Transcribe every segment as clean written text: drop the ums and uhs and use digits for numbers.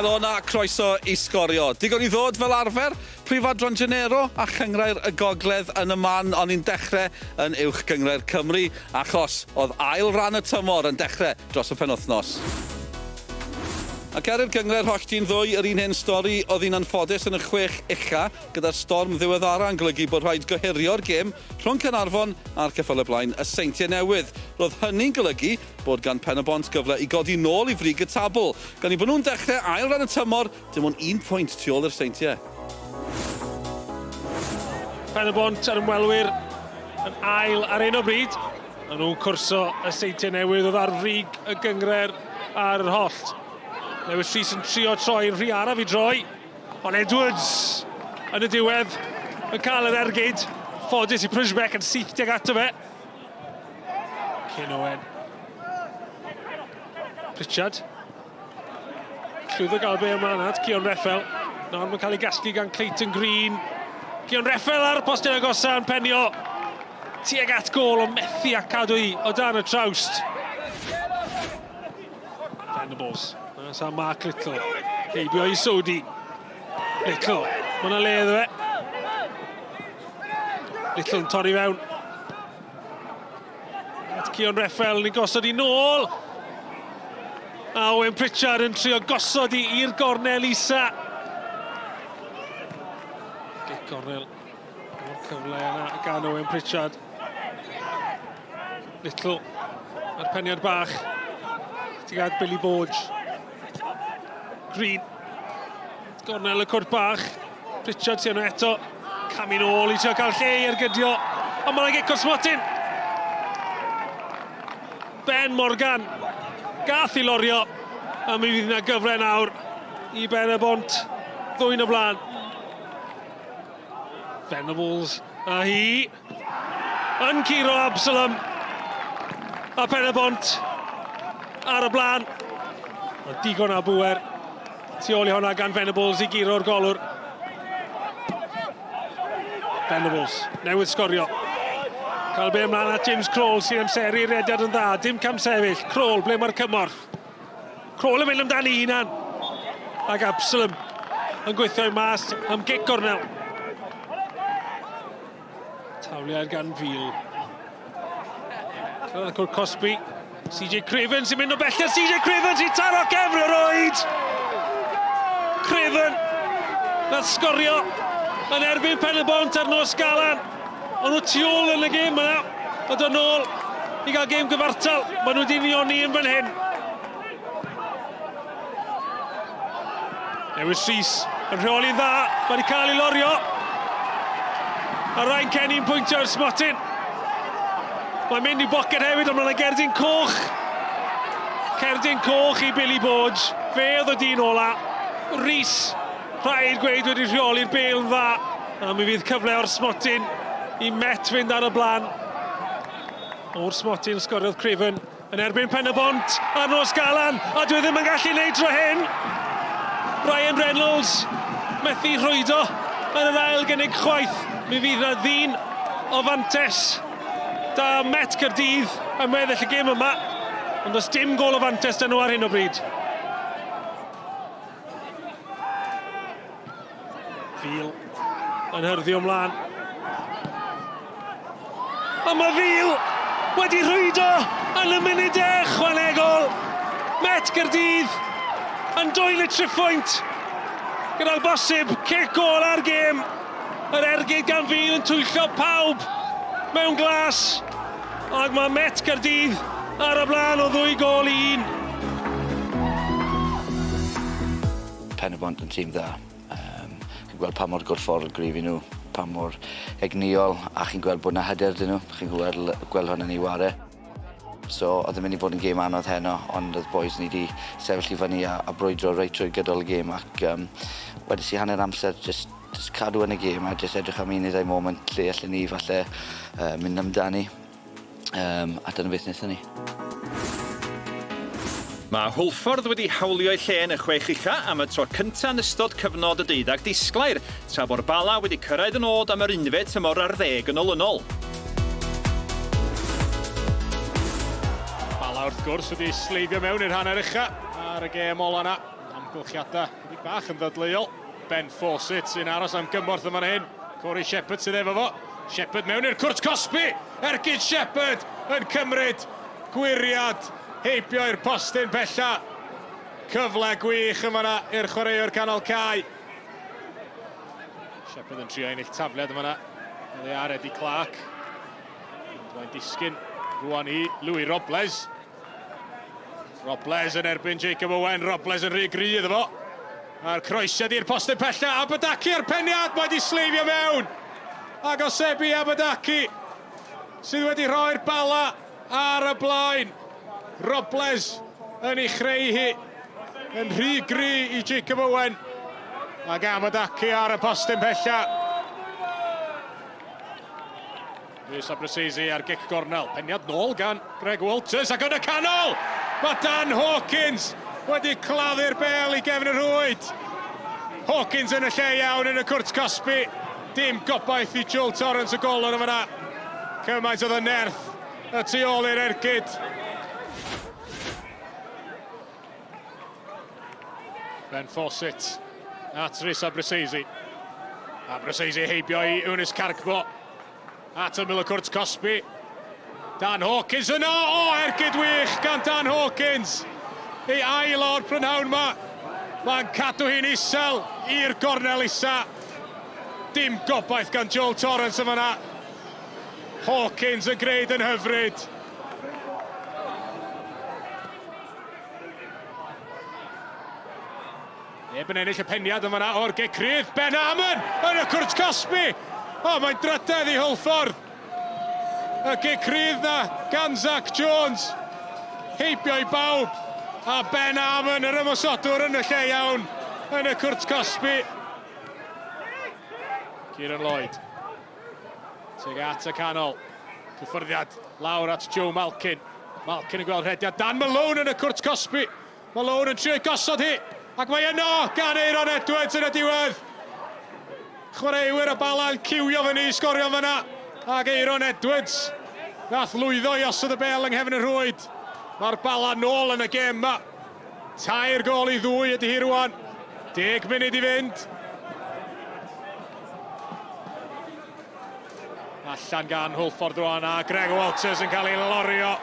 Helo na croeso i Sgorio. Digon i ddod fel arfer, Prif Adran Genero a Chynghrair y Gogledd yn y man, ond ni'n dechrau yn Uwch Gynghrair Cymru achos oedd ail ran y tymor yn dechrau dros y penwythnos. Ac er i'r gynghrair hollti'n ddwy, yr un hen stori oedd hi'n anffodus yn y chwech ucha, gyda'r storm ddiweddara yn golygu bod rhaid gohirio'r gêm rhwng Caernarfon a'r ceffylau blaen y Seintiau Newydd. Roedd hynny'n golygu bod gan Pen-y-bont gyfle i godi nôl i frig y tabl, gan eu bod nhw'n dechrau ail ran y tymor dim ond un pwynt tu ôl i'r Seintiau. Pen-y-bont a'r ymwelwyr yn ail ar hyn o bryd. Maen nhw'n cwrso y Seintiau Newydd oedd ar frig y gynghrair ar yr hollt. Lewis Rees yn trio troi yn rhy araf i droi. Ond Edwards yn y diwedd yn cael yr ergyd. Ffodus i Pryszbek yn syth tuag ato fe. Ken Owen. Pritchard. Llwyddo gael be ymlaen at Cion Reffel. Nawr mae'n cael ei gasglu gan Clayton Green. Cion Reffel ar y postyn agosa yn penio. Tuag at gôl ond methu a cadw i o dan y trawst. Venables. Mas am Mark Little. Heibio i Sodi. Little. Mae yna le iddo fe. Little yn torri fewn. At Cion Reffel, ni'n gosod i nôl. A Owen Pritchard yn trio gosod i i'r gornel isa. Gic gornel. O'r cyfle yna gan Owen Pritchard. Little a'r peniad bach. Ti'n gael Billy Borge. Green. Gornel y cwrt bach. Pritchard sy'n yno eto. Camu'n ôl i trio cael lle i ergydio. Ond mae'n gic o'r smotyn. Ben Morgan. Gath i lorio. A mi fydd yna gyfle nawr i Ben y Bont. Ddwy'n o blaen. Venables a hi yn curo Absalom a Pen-y-bont ar y blaen. Ond digon o bŵer tu ôl i hwnna gan Venables i guro'r golwr. Venables newydd sgorio. Cael be ymlaen at James Kroll sy'n amseru'r rediad yn dda. Dim camsefyll. Kroll, ble mae'r cymorth? Kroll yn mynd amdani hunan. Ac Absalom yn gweithio i mas am gic gornel. Tawliad gan Fil. Cyrraedd y cwr cosbi. CJ Craven sy'n mynd o bellter. CJ Craven sy'n taro cefn yr oed. Craven nath sgorio yn erbyn Pen y Bont ar nos Galan. Ond nhw tu ôl yn y gêm yna. A dod nôl i gael gêm gyfartal. Maen nhw wedi unioni yn fan hyn. Lewis Rees yn rheoli'n dda, mae wedi cael ei lorio. A Ryan Kenny'n pwyntio i'r smotyn. Mae'n mynd i boced hefyd, ond mae'n gerdyn coch. Cerdyn coch i Billy Borge. Fe oedd y dyn ola. Rees, rhaid gweud, wedi rheoli'r bel yn dda. A mi fydd cyfle o'r smotyn i Met fynd ar y blaen. O'r smotyn sgoriodd Craven Yn erbyn Pen-y-bont ar nos Galan, a dwi e ddim yn gallu neud tro hyn. Ryan Reynolds methu rhwydo yn yr ail gynnig chwaith. Mi fydd na ddyn o fantes da Met Caerdydd am weddill y gêm yma, ond does dim gôl o fantes da nhw ar hyn o bryd. Fil yn hyrddio ymlaen. A mae Fil wedi rhwydo yn y munudau ychwanegol. Met Gaerdydd yn dwyn y triphwynt gyda'r bosib cic gôl ar gêm. Yr ergyd gan Fil yn twyllo pawb mewn glas. Ac mae Met Caerdydd ar y blaen o ddwy gôl i un. Pen-y-bont yn tîm dda. Yym chi'n gweld pa mor gorfforol gryf 'yn nw, pa mor egnïol, a chi'n gweld bod 'na hyder 'dyn nw. Chi'n gwel- gweld hwnna'n eu ware. So o'dd e'n myn' i fod yn gêm anodd heno ond o'dd bois ni 'di sefyll i fyny a a brwydro reit trwy gydol y gêm ac yym wedes i hanner amser jyst jyst cadw yn y gêm a jyst edrych am un neu ddau moment lle allen ni falle yy mynd amdani. Yym a dyna beth nethon ni. Mae Hwlffordd wedi hawlio'i lle yn y chwech ucha am y tro cynta' yn ystod cyfnod y deuddag disglair, tra bo'r Bala wedi cyrraedd y nod am yr unfed tymor ar ddeg yn olynol. Bala wrth gwrs wedi sleifio mewn i'r hanner ucha ar y gêm ola 'na. Amgylchiadau chydig bach yn ddadleuol. Ben Fawcett sy'n aros am gymorth yn fan hyn. Corey Shepherd sydd efo fo. Shepherd mewn i'r cwrt cosbi! Ergyd Shepherd yn cymryd gwyriad heibio i'r postyn pella. Cyfle gwych yn fanna i'r chwaraewr canol cae. Shepherd yn trio ennill tafliad yn fanna. Oddi ar Eddie Clark. Ond mae'n disgyn rwan i Louis Robles. Robles yn erbyn Jacob Owen. Robles yn rhy gry iddo fo. A'r croesiad i'r postyn pella. Abadaki a'r peniad. Mae wedi sleifio mewn. Ac Osebi Abadaki sydd wedi rhoi'r bala ar y blaen. Robles yn ei chreu hi. Yn rhy gry i Jacob Owen. Ac Amadaki ar y postyn pella. Lewis Abrasesi ar gic gornel. Peniad nôl gan Greg Walters ac yn y canol! Mae Dan Hawkins wedi claddu'r bel i gefn y rhwyd. Hawkins yn y lle iawn yn y cwrt cosbi. Dim gobaith i Joel Torrance y golwr yn fanna. Cymaint oedd y nerth y tu ôl i'r ergyd. Ben Fawcett at Rhys Abrasesi. Abrasesi heibio i Eunice Cargbo. At ymyl y cwrt cosbi. Dan Hawkins yno! O, ergyd wych gan Dan Hawkins! Ei ail o'r prynhawn ma. Mae'n cadw hi'n isel i'r gornel isa. Dim gobaith gan Joel Torrance yn fanna. Hawkins yn gwneud yn hyfryd. Neb yn ennill y peniad yn fanna o'r gic rydd. Ben Amon yn y cwrt cosbi! O, mae'n drydedd i Hwlffordd. Y gic rydd na gan Zach Jones. Heibio i bawb. A Ben Amon, yr ymosodwr yn y lle iawn, yn y cwrt cosbi. Kieran Lloyd. Tuag at y canol. Cyffyrddiad lawr at Joe Malkin. Malkin yn gweld rhediad Dan Malone yn y cwrt cosbi. Malone yn trio gosod hi, ac mae yno gan Aeron Edwards yn y diwedd. Chwaraewyr y Bala'n ciwio fyny i sgorio fyna, ac Aeron Edwards nath lwyddo i osod y bel yng nghefn y rhwyd. Mae'r Bala nôl yn y gêm yma. 3 gôl i 2 ydy hi rwan. 10 munud i fynd. Allan gan Hwlffordd rwan a Greg Walters yn cael ei lorio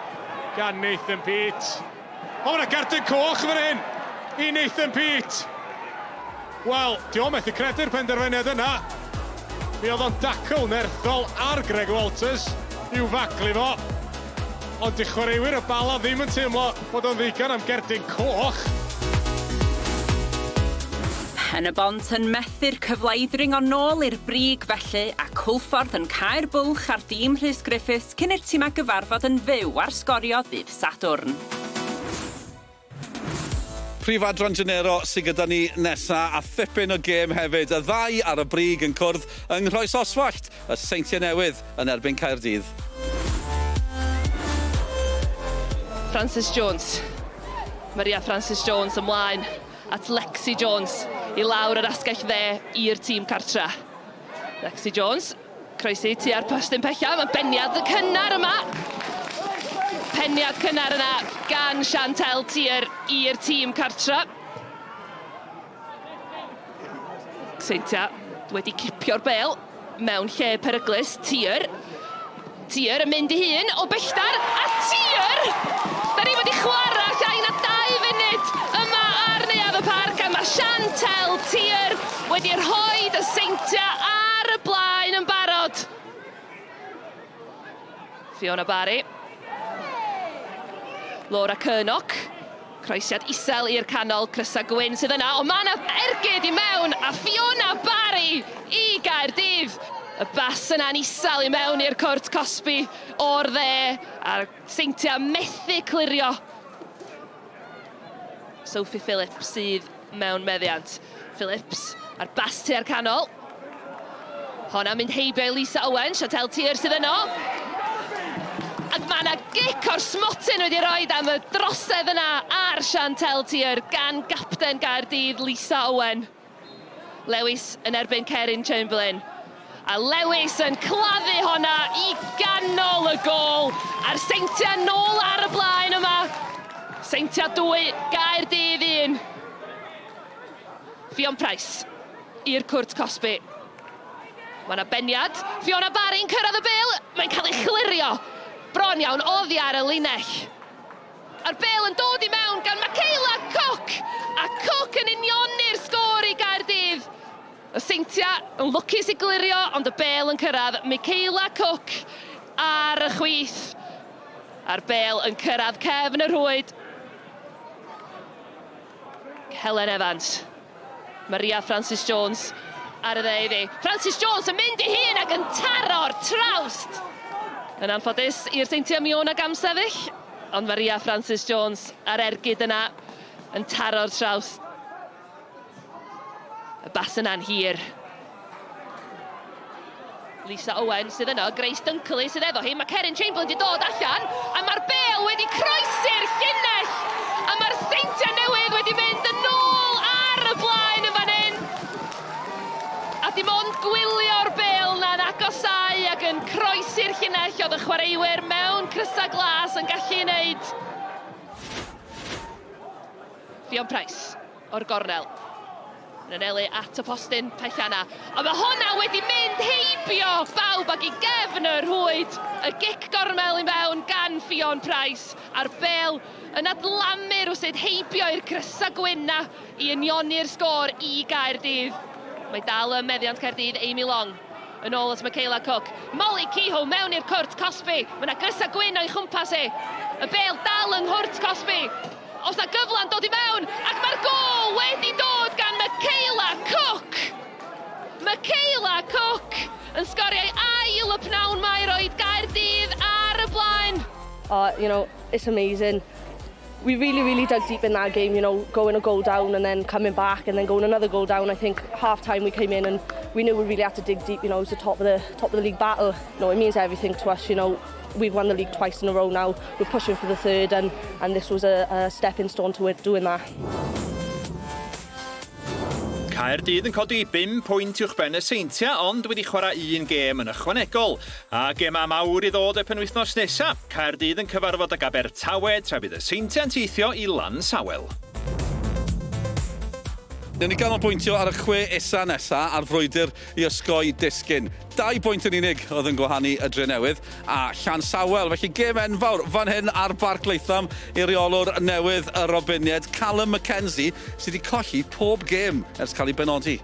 gan Nathan Peate. O, mae yna gerdyn coch fan hyn i Nathan Peate. Wel, di o methu credu'r penderfyniad yna. Mi oedd o'n dacl nerthol ar Greg Walters i'w faglu fo. Ond di chwaraewyr y Bala ddim yn teimlo bod o'n ddigon am gerdyn coch. Pen y Bont yn methu'r cyfle i ddringo nôl i'r brig felly, a Hwlffordd yn cau'r bwlch ar dîm Rhys Griffiths cyn i'r tîmau gyfarfod yn fyw ar Sgorio ddydd Sadwrn. Prif adran Genero sydd gyda ni nesa a thipyn o gêm hefyd. Y ddau ar y brig yn cwrdd yng Nghroesoswallt, y Seintiau Newydd yn erbyn Caerdydd. Francis Jones. Maria Francis Jones ymlaen at Lexi Jones i lawr yr asgell dde i'r tîm cartra. Lexi Jones, croesi tua'r postyn pella, mae beniad y cynnar yma. Peniad cynnar yna gan Chantel Tier i'r tîm cartra. Seintia wedi cipio'r bel mewn lle peryglus. Tier. Tier yn mynd i hun o belltar, a Tier! Da ni wedi chwarae llai na 2 funud yma ar Neuadd y Parc a mae Chantel Tier wedi rhoi y Seintiau ar y blaen yn barod. Fiona Barry. Laura Kernock. Croesiad isel i'r canol, Crysa Gwyn sydd yna, ond mae yna ergyd i mewn a Fiona Barry i Gaerdydd. Y bas yna'n isel i mewn i'r cwrt cosbi o'r dde, a'r Seintiau methu clirio. Sophie Phillips sydd mewn meddiant. Phillips ar bas tua'r canol. Honna mynd heibio i Lisa Owen, Chantel Tier sydd yno. Ac mae yna gic o'r smotyn wedi rhoi am y drosedd yna ar Chantel Tier gan gapten Gaerdydd Lisa Owen. Lewis yn erbyn Cerin Chamberlain. A Lewis yn claddu honna i ganol y gôl. A'r Seintiau nôl ar y blaen yma. Seintiau 2, Gaerdydd 1. Ffion Price i'r cwrt cosbi. Mae yna beniad. Fiona Barry'n cyrraedd y bêl. Mae'n cael ei chlirio bron iawn oddi ar y linell. A'r bêl yn dod i mewn gan Michaela Cook! A Cook yn unioni'r sgôr i Gaerdydd. Y Seintiau yn lwcus i glirio, ond y bêl yn cyrraedd Michaela Cook ar y chwith. A'r bêl yn cyrraedd cefn y rhwyd. Helen Evans. Maria Francis Jones ar y dde iddi. Francis Jones yn mynd i hun ac yn taro'r trawst! Yn anffodus i'r Seintiau mi o' 'na gamsefyll, ond Maria Francis Jones ar ergyd yna yn taro'r trawst. Y bas yna'n hir. Lisa Owen sydd yno, Grace Dunkley sydd efo hi, mae Keryn Chamberlain wedi dod allan, a mae'r bêl wedi croesi'r llinell, a mae'r Seintiau Newydd wedi mynd yn ôl ar y blaen yn fan hyn. A dim ond gwylio'r bêl na'n agosáu ac yn croesi'r llinell oedd y chwaraewyr mewn crysau glas yn gallu ei wneud. Ffion Price o'r gornel. Yn anelu at y postyn pellana. Ond mae hwnna wedi mynd heibio bawb ac i gefn y rhwyd. Y gic gormel i mewn gan Ffion Price. A'r bêl yn adlamu rywsut heibio i'r crysau gwyn 'na i unioni'r sgôr i Gaerdydd. Mae dal ym meddiant Caerdydd, Amy Long. Yn ôl at Michaela Cook. Molly Kehoe mewn i'r cwrt cosbi. Mae 'na grysau gwyn o'i chwmpas hi. Y bêl dal yng nghwrt cosbi. Oes 'na gyfle'n dod i mewn ac mae'r gôl wedi dod gan Michaela Cook! Michaela Cook yn sgorio ei ail y pnawn 'ma i roid Gaerdydd ar y blaen. Oh, you know, it's amazing. We really, really dug deep in that game, you know, going a goal down and then coming back and then going another goal down. I think half time we came in and we knew we really had to dig deep, you know, it was the top of the top of the league battle. You know, it means everything to us, you know. We've won the league twice in a row now. We're pushing for the third and, and this was a, a stepping stone to it, doing that. Caerdydd yn codi 5 pwynt uwchben y Seintiau ond wedi chwarae un gêm yn ychwanegol. A gemau mawr i ddod y penwythnos nesaf. Caerdydd yn cyfarfod ag Abertawe tra bydd y Seintiau'n teithio i Lansawel. Newn ni ganolbwyntio ar y chwe isa nesa a'r frwydr i osgoi disgyn. Dau bwynt yn unig oedd yn gwahanu y Drenewydd a Llansawel, felly gêm enfawr fan hyn ar Barc Latham i reolwr newydd y Robiniaid, Callum McKenzie, sydd wedi colli pob gêm ers cael ei benodi.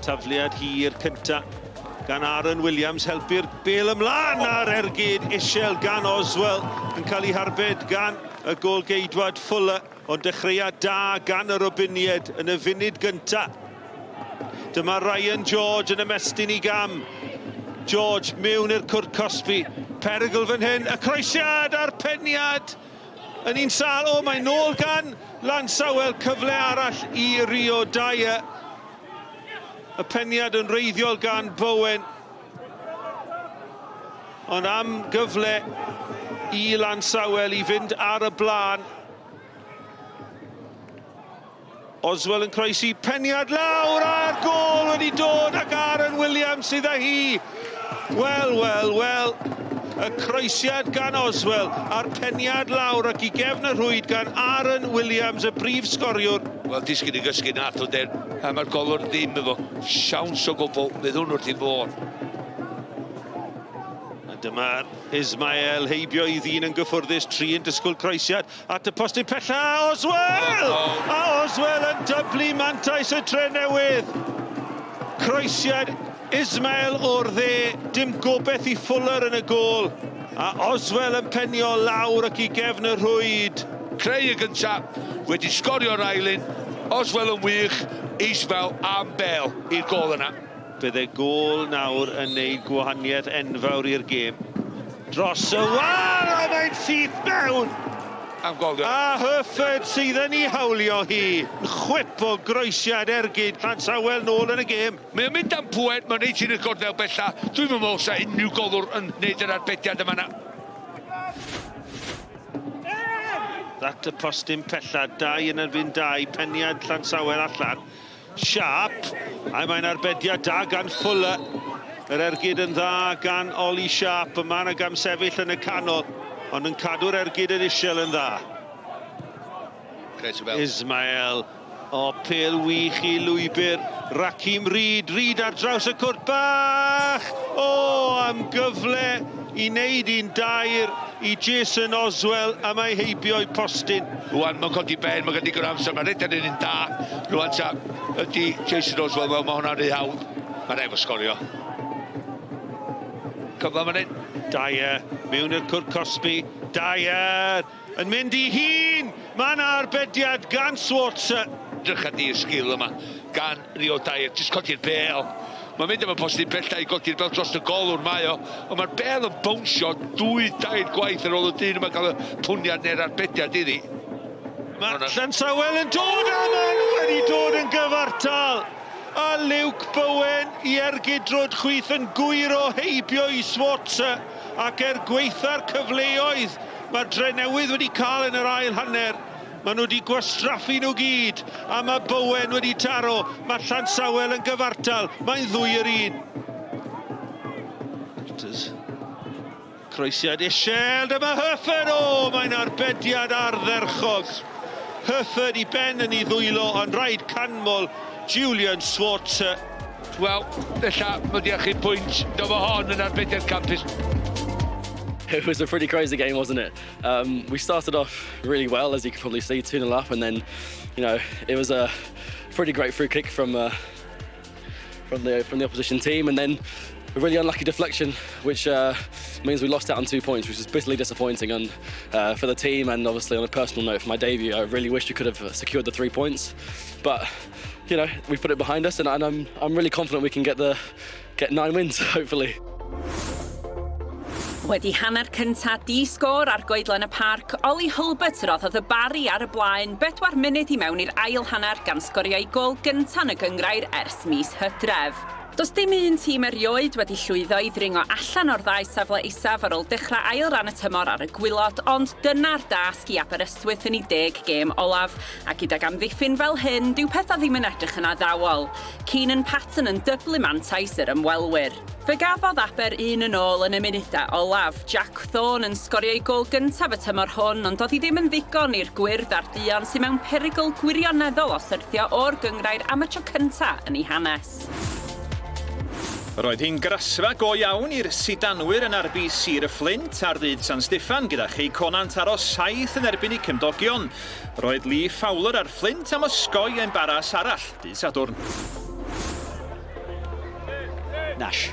Tafliad hir cynta gan Aaron Williams, helpu'r bêl ymlaen a'r ergyd isel gan Oswell yn cael ei harbed gan y gôl-geidwad Fuller, ond dechreuad da gan y Robiniaid yn y funud gynta. Dyma Ryan George yn ymestyn i gam. George mewn i'r cwrt cosbi. Perygl fan hyn, y croesiad a'r peniad yn un sâl. O, mae nôl gan Lansawel, cyfle arall i Rio Dyer. Y peniad yn wreiddiol gan Bowen. Ond am gyfle i Lansawel i fynd ar y blaen. Oswell yn croesi peniad lawr a'r gôl wedi dod ac Aaron Williams sydd â hi. Wel, wel, wel. Y croesiad gan Oswell a'r peniad lawr ac i gefn y rhwyd gan Aaron Williams, y brif sgoriwr. Wel, disgyn i gysgu nath o den. A mae'r golwr ddim efo siawns o gwbl. Fydd hwn wrth ei fodd. A dyma'r Ismael heibio i ddyn yn gyffwrddus, tri yn disgwyl croesiad. At y postyn pella, Oswell! A Oswell yn dyblu mantais y Drenewydd. Croesiad Ismael o'r dde, dim gobeith i Fuller yn y gôl. A Oswell yn penio lawr ac i gefn y rhwyd. Creu y gynta, wedi sgorio'r ail un, Oswell yn wych, Ismael am bêl i'r gôl yna. Bydde gôl nawr yn neud gwahaniaeth enfawr i'r gêm. Dros y wal a mae'n syth mewn! Am gôl dio. A Hereford sydd yn ei hawlio hi. Chwip o groesiad ergyd Llansawel nôl yn y gêm. Mae o'n mynd am pŵer, mae'n neud hi'n y gornel bella. Dwi'm yn meddwl sa unrhyw golwr yn neud yr arbediad yn fan'na. At y postyn pella, dau yn erbyn dau, peniad Llansawel allan. Sharp, a mae'n arbediad da gan Fuller. Yr ergyd yn dda gan Ollie Sharp, y mae yna gamsefyll yn y canol, ond yn cadw'r ergyd yn isel yn dda. Grêt o bêl. Ismael. O, pêl wych i lwybr Rakim Reid. Reid ar draws y cwrt bach! O, am gyfle i wneud un dair i Jason Oswell a mae heibio i postyn. Rwan mae'n codi ben, mae'n cael digon o amser, mae'n rhedeg yn un da. Rwan ta, ydy Jason Oswell, wel mae hwnna'n rhy hawdd. Mae'n rhaid fo sgorio. Cyfle fan hyn. Dyer mewn i'r cwrt cosbi. Dyer yn mynd i hun! Mae yna arbediad gan Swartzer. Drycha di y sgil yma gan Rio Dyer, jyst codi'r bêl. Mae'n mynd am y postyn pella i godi'r bêl dros y golwr mae o, ond mae'r bêl yn bownsio dwy dair gwaith ar ôl y dyn yma gael y pwniad neu'r arbediad iddi. Mae Llansawel yn dod a maen nhw wedi dod yn gyfartal! A Luke Bowen i ergyd droed chwith yn gwyro heibio i Swartzer ac er gwaetha'r cyfleoedd mae'r Drenewydd wedi cael yn yr ail hanner, maen nhw wedi gwastraffu nhw gyd a mae Bowen wedi taro, mae Llansawel yn gyfartal, mae'n ddwy yr un. Peters. Croesiad isel, dyma Herford, o, mae'n arbediad ardderchog. Herford i ben yn ei ddwylo, ond rhaid canmol Julian Swartzer. Wel, ella mae di achub pwynt, dyma hon yn arbediad campus. It was a pretty crazy game, wasn't it? We started off really well, as you can probably see, 2-0 up, and then, you know, it was a pretty great free kick from the opposition team, and then a really unlucky deflection, which means we lost out on 2 points, which is bitterly disappointing and for the team, and obviously on a personal note for my debut, I really wish we could have secured the 3 points, but we put it behind us, and I'm really confident we can get nine wins, hopefully. Wedi hanner cynta di-sgôr ar goedlan y parc, Ollie Hulbert roddodd y Barri ar y blaen 4 munud i mewn i'r ail hanner gan sgorio ei gôl gynta yn y gyngrair ers mis Hydref. Does dim un tîm erioed wedi llwyddo i ddringo allan o'r ddau safle isaf ar ôl dechrau ail ran y tymor ar y gwaelod, ond dyna'r dasg i Aberystwyth yn ei 10 gêm olaf, a gydag amddiffyn fel hyn, dyw pethau ddim yn edrych yn addawol. Keenan Patton yn dyblu mantais yr ymwelwyr. Fe gafodd Aber un yn ôl yn y munudau olaf. Jack Thorne yn sgorio ei gôl gyntaf y tymor hwn, ond doedd hi ddim yn ddigon i'r gwyrdd a'r duon sy'n mewn perygl gwirioneddol o syrthio o'r gyngrair am y tro cyntaf yn ei hanes. Roedd hi'n grasfa go iawn i'r sidanwyr yn arbi Sir y Fflint ar ddydd San Steffan gyda Chei Connah'n taro 7 yn erbyn eu cymdogion. Roedd Lee Fowler a'r Fflint am osgoi embaras arall dydd Sadwrn. Nash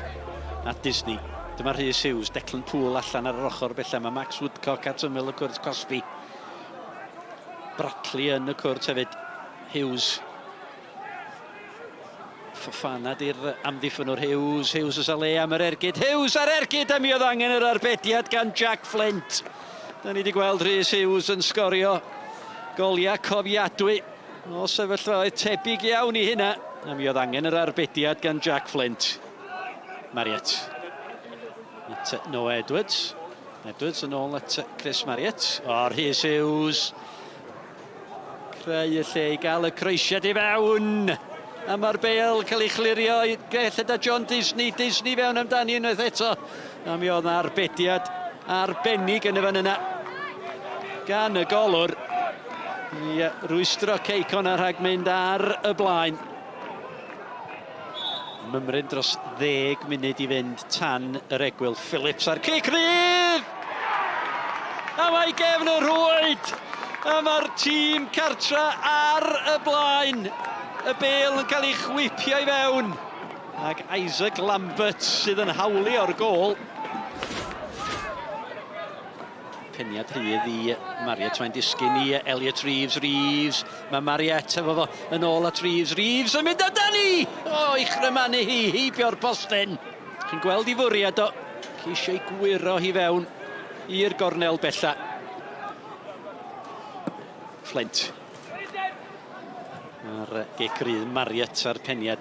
at Disney. Dyma Rhys Hughes, Declan Poole allan ar yr ochr bella. Mae Max Woodcock at ymyl y cwrt cosbi. Bradley yn y cwrt hefyd. Hughes. Fofana di'r amddiffynwr Hughes. Hughes oes le am yr ergyd. Hughes ar ergyd a mi oedd angen yr arbediad gan Jack Flint. Da ni wedi gweld Rhys Hughes yn sgorio goliau cofiadwy o sefyllfaoedd tebyg iawn i hynna. A mi oedd angen yr arbediad gan Jack Flint. Marriott. At Noah Edwards. Edwards yn ôl at Chris Marriott. O, Rhys Hughes. Creu y lle i gael y croesiad i fewn. A mae'r bêl cael ei chlirio i gelled a John Disney. Disney fewn amdani unwaith eto. A mi oedd 'na arbediad arbennig yn y fan yna. Gan y golwr. I rwystro Cei Connah rhag mynd ar y blaen. Mymryn dros 10 munud i fynd tan yr egwyl. Phillips ar cic rydd! A mae gefn y rhwyd! A mae'r tîm cartra ar y blaen. Y bêl yn cael ei chwipio i fewn. Ac Isaac Lambert sydd yn hawlio'r gôl. Peniad rhydd i Marriott, mae'n disgyn i Elliot Reeves, Reeves, mae Marriott efo fo yn ôl at Reeves, Reeves yn mynd amdani! O, i chrymanu hi, heibio'r postyn. Chi'n gweld i fwriad o, ceisio i gwyro hi fewn i'r gornel bella. Flint. A'r gic rydd Marriott ar peniad.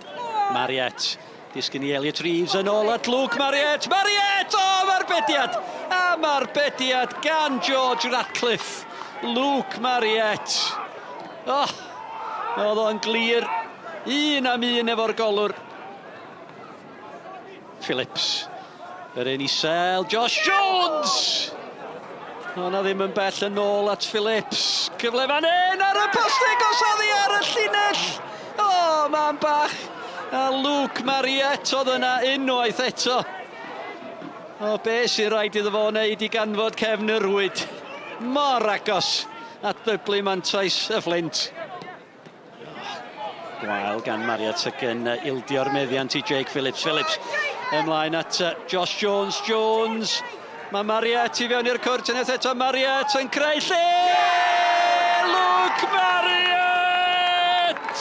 Marriott. Disgyn i Elliot Reeves yn ôl at Luke Marriott. Marriott! O, mae'r bediad! A mae'r bediad gan George Ratcliffe. Luke Marriott. O, oedd o'n glir. Un am un efo'r golwr. Phillips. Yr un isel, Josh Jones! Honna ddim yn bell yn ôl at Phillips. Cyfle fan hyn ar y postyn gosoddi ar y llinell. O, oh, man bach. A Luke Mariette oedd yna unwaith eto. O, be sy'n rhaid iddo fo wneud i ganfod cefn y rwyd. Mor agos at ddyblu mantais y Fflint. Gwael gan Marriott ac yn ildio'r meddiant i Jake Phillips. Phillips ymlaen at Josh Jones. Jones. Mae Marriott i fewn i'r cwrt unwaith eto. Marriott yn creu lle! Luke Marriott!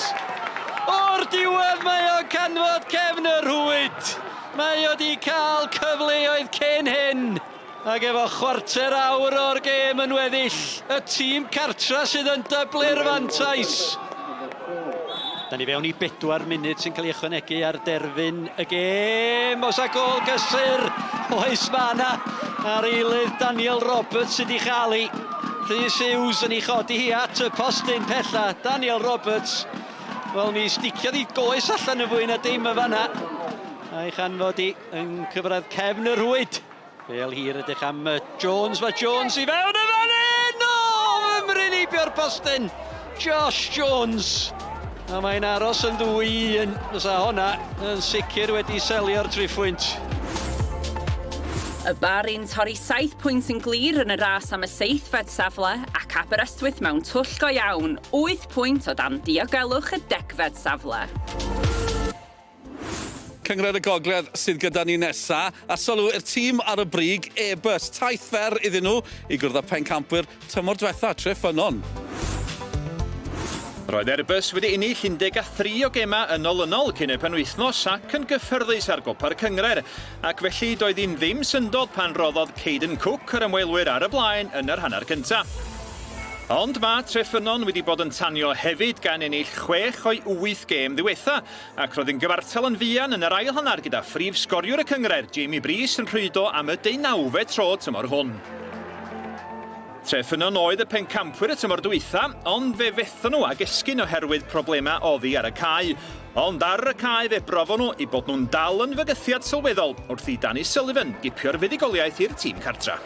O'r diwedd mae o'n canfod cefn y rhwyd. Mae o di cael cyfleoedd cyn hyn. Ac efo chwarter awr o'r gêm yn weddill, y tîm cartra sydd yn dyblu'r fantais. Da ni fewn i bedwar munud sy'n cael ei ychwanegu ar derfyn y gêm. Os a gol gysur, oes ma na. A'r eilydd Daniel Roberts sydd wedi chael hi. Rhys Hughes yn ei chodi hi at y postyn pella. Daniel Roberts, wel mi sticiodd i goes allan yn fwy na dim yn fanna. A'i chanfod hi yn cyfradd cefn y rhwyd. Bêl hir ydych am Jones, mae Jones i fewn y fan hyn! O, fymryn heibio'r postyn! Josh Jones! A mae'n aros yn ddwy i un. Fysa honna yn sicr wedi selio'r triphwynt. Y Barri'n torri 7 pwynt yn glir yn y ras am y seithfed safle ac Aberystwyth mewn twll go iawn, 8 pwynt o dan diogelwch y degfed safle. Cynghrair y Gogledd sydd gyda ni nesa, a sylw i'r tîm ar y brig, Airbus. Taith fer iddyn nhw i gwrdd â phencampwyr tymor diwetha, Treffynnon. Roedd Airbus wedi ennill 13 o gemau yn olynol cyn y penwythnos ac yn gyffyrddus ar gopa'r cynghrair, ac felly doedd hi'n ddim syndod pan roddodd Caden Cook yr ymwelwyr ar y blaen yn yr hanner cyntaf. Ond mae Treffynnon wedi bod yn tanio hefyd gan ennill chwech o'i wyth gêm ddiwetha, Ac roedd yn gyfartal yn fuan yn yr ail hanner gyda phrif sgoriwr y cynghrair, Jamie Breese, yn rhwydo am y deunawfed tro tymor hwn. Treffynnon oedd y pencampwyr y tymor dwytha, ond fe fethon nhw ag esgyn oherwydd problemau oddi ar y cae. Ond ar y cae fe brofon nhw eu bod nhw'n dal yn fygythiad sylweddol wrth i Danny Sullivan gipio'r fuddugoliaeth i'r tîm cartra.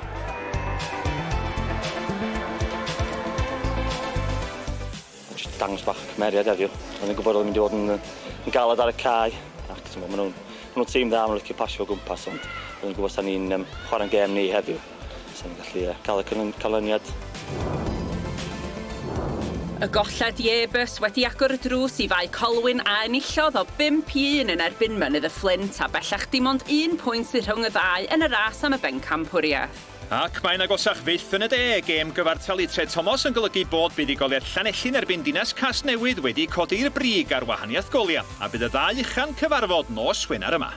Jyst dangos bach o cymeriad heddiw. O'n i'n gwybod oedd yn mynd i fod yn, yn galed ar y cae. Ac ti'n maen nhw'n ma nhw'n tîm dda, maen nhw'n licio pasio o gwmpas, ond o'n i'n gwybod sa'n ni'n um, chwarae'n gêm ni heddiw. Sa'n ni'n gallu uh, cael y canlyniad. Y golled i Airbus wedi agor y drws i Fae Colwyn a enillodd o 5-1 yn erbyn Mynydd y Fflint a bellach dim ond un pwynt sydd rhwng y ddau yn y ras am y bencampwriaeth. Ac mae'n agosach fyth yn y de, gêm gyfartal i Trethomas yn golygu bod buddugoliaeth Llanelli'n erbyn Dinas Casnewydd wedi codi'r brig ar wahaniaeth goliau, a bydd y ddau ucha'n cyfarfod nos Wener yma.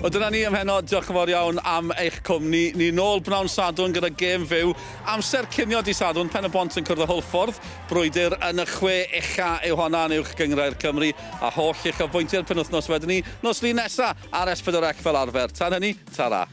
Wel dyna ni am heno, diolch yn fawr iawn am eich cwmni. Ni nôl bnawn Sadwrn gyda gêm fyw. Amser cinio di Sadwrn, Pen y Bont yn cwrdd â Hwlffordd. Brwydr yn y chwe ucha yw honna yn Uwch Gynghrair Cymru a holl uchafbwyntiau'r penwythnos wedyn ni nos Lun nesa. Ar S4C fel arfer. Tan hynny, ta-ra.